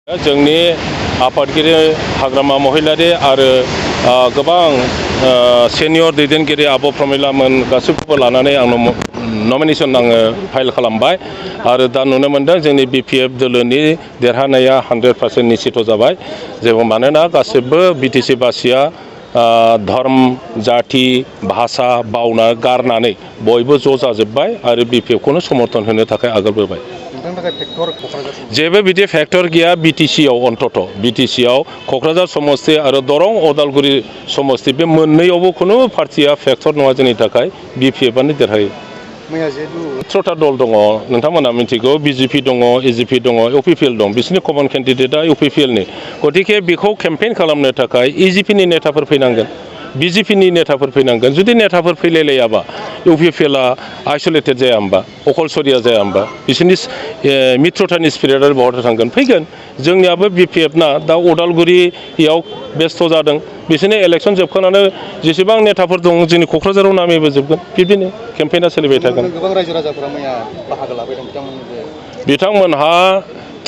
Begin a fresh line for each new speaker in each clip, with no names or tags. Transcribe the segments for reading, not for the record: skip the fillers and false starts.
जोंनि आफादगिरि हाग्रामा महिलारि आरो गोबां सेनियर दैदेनगिरि आब' प्रमिलामोन गासैखौबो लानानै आंनो नमिनेसन आङो फाइल खालामबाय आरो दा नुनो मोनदों जोंनि BPF दोलोनि देरहानाया 100% निश्चित जाबाय जेबो मानोना गासिबो BTC बासिया धर्म जाति भाषा बावना गारनानै बयबो ज' जाजोब्बाय आरो BPF खौनो समर्थन होनो थाखाय आगालबोबाय। जेबो बिदि फेक्टर गैया BTC आव अन्तत BTC आव क'क्राझार समस्ति आरो दरं उदालगुरि समस्ति बे मोननैयावबो खुनु पार्टिया फेक्टर नङा जोंनि थाखाय BPF आनो देरहायो। 17टा दल दङ नोंथांमोना मिथिगौ BJP दङ AGP दङ UPPL दं बिसोरनि कमन केन्डिडेटआ UPPL नि गतिके बेखौ केम्पेइन खालामनो थाखाय AGP नि नेताफोर फैनांगोन BJP नि नेताफोर फैनांगोन जुदि नेताफोर फैलायलायाबा UPPLआ आइसोलेटेड जाया होमबा अकलसरिया जाया होमबा बिसोरनि मित्रतानि स्पिरिटआ बहाथो थांगोन फैगोन जोंनियाबो BPF ना दा उदालगुरियाव बेस्थ' जादों बिसोरनि इलेक्सन जोबखांनानै जेसेबां नेताफोर दं जोंनि क'क्राझाराव नामैबो जोबगोन बिदिनो केम्पेइना सोलिबाय थागोन।
गोबां रायजो राजाफोरा मैया बाहागो लाफैदों
बिथांमोनहा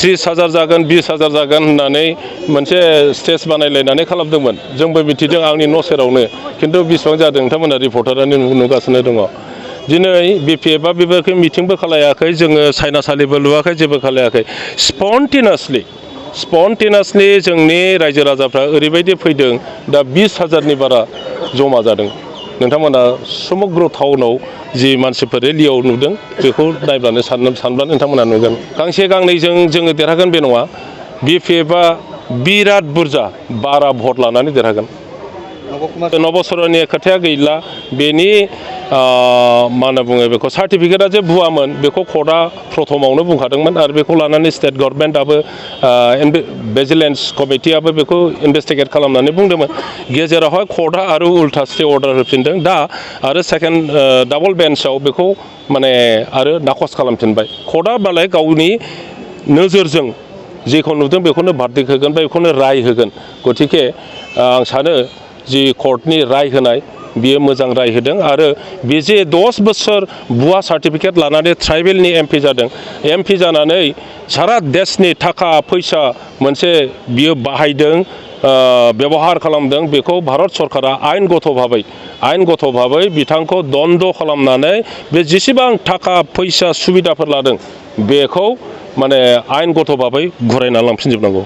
30,000 जागोन 20,000 जागोन होननानै मोनसे स्टेज बानायलायनानै खालामदोंमोन जोंबो मिथिदों आंनि न' सेरावनो खिन्थु बेसेबां जादों नोंथांमोना रिपर्टारानो नुगासिनो दङ। दिनै BPFआ बेबायदि मिटिंबो खालायाखै जोङो साइनासालिबो लुवाखै जेबो खालायाखै स्पन्टेनियासलि जोंनि रायजो राजाफ्रा ओरैबायदि फैदों दा 20,000नि बारा जमा जादों नोंथांमोना समग्र टाउनाव जि मानसिफोर रेलियाव नुदों बेखौ नायब्लानो सानब्लानो नोंथांमोना नुगोन गांसे गांनैजों जोङो देरहागोन बे नङा BPFआ बिराद बुरजा 12 भट लानानै देरहागोन। नबसरनि खोथाया गैला बेनि मा होनना बुङो बेखौ सार्टिफिकेटआ जे भुवामोन बेखौ कर्टआ प्रथमावनो बुंखादोंमोन आरो बेखौ लानानै स्टेट गभर्नमेन्टआबो भिजिलेन्स कमिटियाबो बेखौ इनभेस्टिगेट खालामनानै बुंदोंमोन गेजेरावहाय कर्टआ आरो उल्था स्टे अर्डार होफिनदों दा आरो सेकेन्ड डाबल बेन्चआव बेखौ माने आरो नाखस खालामफिनबाय कर्टआ मालाय गावनि नोजोरजों जेखौ नुदों बेखौनो भार्डिक्ट होगोन बा बेखौनो राय होगोन गतिके आं सानो जि कर्टनि राय होनाय बियो मोजां राय होदों आरो बे जे 10 बोसोर भुवा सार्टिफिकेट लानानै ट्राइबेलनि MP जादों MP जानानै सारा देशनि थाखा फैसा मोनसे बियो बाहायदों व्यवहार खालामदों बेखौ भारत सरकारा आयेनगत भाबै बिथांखौ दन्द खालामनानै बे जेसेबां थाखा फैसा सुबिदाफोर लादों बेखौ माने आयेनगत भाबै घुरायना लांफिनजोबनांगौ।